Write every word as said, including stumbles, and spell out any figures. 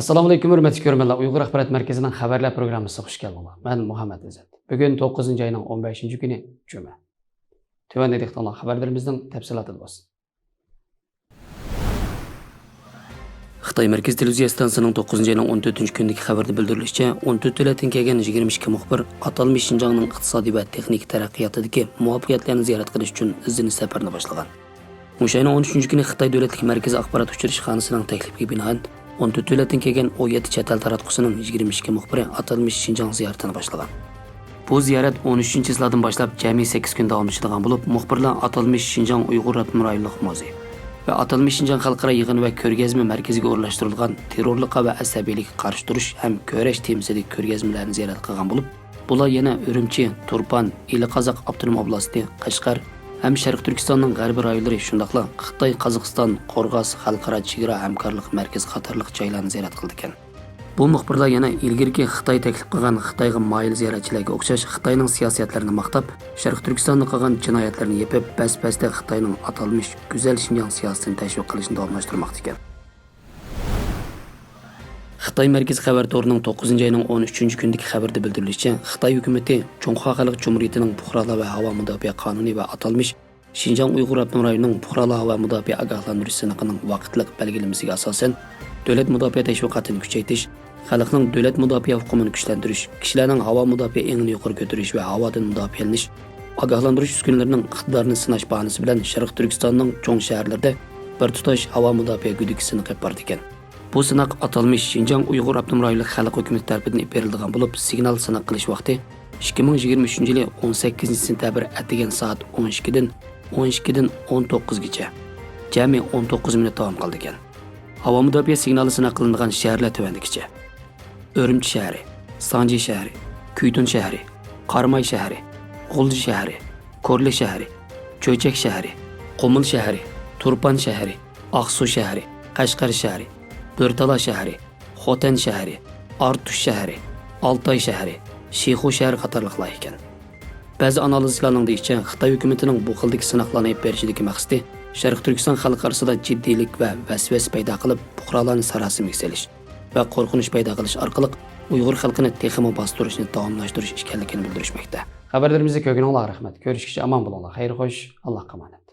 ئەسسالامۇئەلەيكۇم، ھۆرمەتلىك كۆرۈرمەنلەر. ئۇيغۇر ئاخبارات مەركىزىنىڭ خەۋەرلەر پروگراممىسىغا خۇش كەلدىڭلار. مەن مۇھەممەد ئىززەت. بۈگۈن توققۇزىنچى ئاينىڭ ئون بەشىنچى كۈنى، جۈمە. تۆۋەندە دىققىتىڭلار خەۋەرلىرىمىزنىڭ تەپسىلاتىدا بولسۇن. خىتاي مەركىزىي تېلېۋىزىيە ئىستانسىسىنىڭ توققۇزىنچى ئاينىڭ ئون تۆتىنچى كۈنىدىكى خەۋىرىدە بىلدۈرۈلۈشىچە، ئون تۆت دۆلەتتىن كەلگەن يىگىرمە ئىككى مۇخبىر ئاتالمىش شىنجاڭنىڭ ئىقتىسادىي ۋە تېخنىكا تەرەققىياتىدىكى مۇۋەپپەقىيەتلەرنى زىيارەت قىلىش ئۈچۈن ئىزدىنىش سەپىرىنى باشلىغان. مۇشۇ ئاينىڭ ئون ئۈچىنچى كۈنى خىتاي دۆلەتلىك مەركىزىي ئاخبارات ئۇچرىشىش خانىسىنىڭ تەكلىپىگە بىنائەن، ئون تۆت دۆلەتتىن كەلگەن ئون يەتتە چەت ئەل تاراتقۇسىنىڭ يىگىرمە ئىككى مۇخبىرى ئاتالمىش شىنجاڭ زىيارىتىنى باشلىغان. بۇ زىيارەت ئون ئۈچىنچى چىسلادىن باشلاپ جەمئىي سەككىز كۈن داۋاملىشىدىغان بولۇپ، مۇخبىرلار ئاتالمىش شىنجاڭ ئۇيغۇر ئاپتونوم رايونلۇق مۇزېي ۋە ئاتالمىش شىنجاڭ خەلقئارا يىغىن ۋە كۆرگەزمە مەركىزىگە ئورۇنلاشتۇرۇلغان تېررورلۇققا ۋە ئەسەبىيلىككە قارشى تۇرۇش ھەم كۈرەش تېمىسىدىكى كۆرگەزمىلەرنى زىيارەت قىلغان بولۇپ، بۇلار يەنە ئۈرۈمچى، تۇرپان، ئىلى قازاق ئاپتونوم ئوبلاستى، قەشقەر ھەم شەرقىي تۈركىستاننىڭ غەربىي رايونلىرى، شۇنداقلا خىتاي، قازاقىستان، قورغاس خەلقئارا چېگرا ھەمكارلىق مەركىزى قاتارلىق جايلارنى زىيارەت قىلىدىكەن. بۇ مۇخبىرلار يەنە ئىلگىرىكى خىتاي تەكلىپ قىلغان خىتايغا مايىل زىيارەتچىلەرگە ئوخشاش خىتاينىڭ سىياسەتلىرىنى ماختاپ، شەرقىي تۈركىستاندا قىلغان جىنايەتلىرىنى يېپىپ، بەس-بەستە خىتاينىڭ ئاتالمىش گۈزەل شىنجاڭ سىياسىتىنى تەشۋىق قىلىشنى داۋاملاشتۇرماقتا ئىكەن. خىتاي مەركىزىي خەۋەر تورىنىڭ توققۇزىنچى ئاينىڭ ئون ئۈچىنچى كۈنىدىكى خەۋىرىدە بىلدۈرۈلۈشىچە، خىتاي ھۆكۈمىتى جۇڭخۇا خەلق جۇمھۇرىيىتىنىڭ پۇقرالار ۋە ھاۋا مۇداپىئە قانۇنى ۋە ئاتالمىش شىنجاڭ ئۇيغۇر ئاپتونوم رايونىنىڭ پۇقرالار ھاۋا مۇداپىئە ئاگاھلاندۇرۇش سىنىقىنىڭ ۋاقىتلىق بەلگىلىمىسىگە ئاساسەن، دۆلەت مۇداپىئە تەشۋىقاتىنى كۈچەيتىش، خەلقنىڭ دۆلەت مۇداپىئە ئۇقۇمىنى كۈچلەندۈرۈش، كىشىلەرنىڭ ھاۋا مۇداپىئە ئېڭىنى يۇقىرى كۆتۈرۈش ۋە ھاۋادىن مۇداپىئەلىنىش، ئاگاھلاندۇرۇش ئۈسكۈنىلىرىنىڭ ئىقتىدارىنى سىناش باھانىسى بىلەن شەرقىي تۈركىستاننىڭ چوڭ شەھەرلىرىدە بىر تۇتاش ھاۋا مۇداپىئە گۈدۈكى سىنىقى ئېلىپ بارىدىكەن. بۇ سىناق ئاتالمىش شىنجاڭ ئۇيغۇر ئاپتونوم رايونلۇق خەلق ھۆكۈمىتى تەرىپىدىن ئېلىپ بېرىلىدىغان بولۇپ، سىگنال سىناق قىلىش ۋاقتى ئىككى مىڭ يىگىرمە ئۈچىنچى يىلى ئون سەككىزىنچى سېنتەبىر ئەتىگەن سائەت ئون ئىككىدىن، ئون ئىككىدىن ئون توققۇزغىچە، جەمئىي ئون توققۇز مىنۇت داۋام قىلىدىكەن. ھاۋا مۇداپىئە سىگنالى سىناق قىلىنىدىغان شەھەرلەر تۆۋەندىكىچە: ئۈرۈمچى شەھىرى، ساڭجى شەھىرى، كۈيتۇن شەھىرى، قاراماي شەھىرى، غۇلجا شەھىرى، كورلا شەھىرى، چۆچەك شەھىرى، قۇمۇل شەھىرى، تۇرپان شەھىرى، ئاقسۇ شەھىرى، قەشقەر شەھىرى، بۆرتالا شەھىرى، خوتەن شەھىرى، ئارتۇش شەھىرى، ئالتاي شەھىرى، شىخۇ شەھىرى قاتارلىقلار ئىكەن. بەزى ئانالىزچىلارنىڭ دېيىشىچە، خىتاي ھۆكۈمىتىنىڭ بۇ خىلدىكى سىناقلارنى ئېلىپ بېرىشىدىكى مەقسىتى شەرقىي تۈركىستان خەلقى ئارىسىدا جىددىيلىك ۋە ۋەسۋەسە پەيدا قىلىپ، پۇقرالارنى ساراسىمىگە سېلىش ۋە قورقۇنچ پەيدا قىلىش ئارقىلىق ئۇيغۇر خەلقىنى تېخىمۇ باستۇرۇشنى داۋاملاشتۇرۇش ئىكەنلىكىنى بىلدۈرۈشمەكتە. خەۋەرلىرىمىزنى كۆرگىنىڭلارغا رەھمەت. كۆرۈشكىچە ئامان بولۇڭلار. خەير خوش. ئاللاھقا ئامانەت.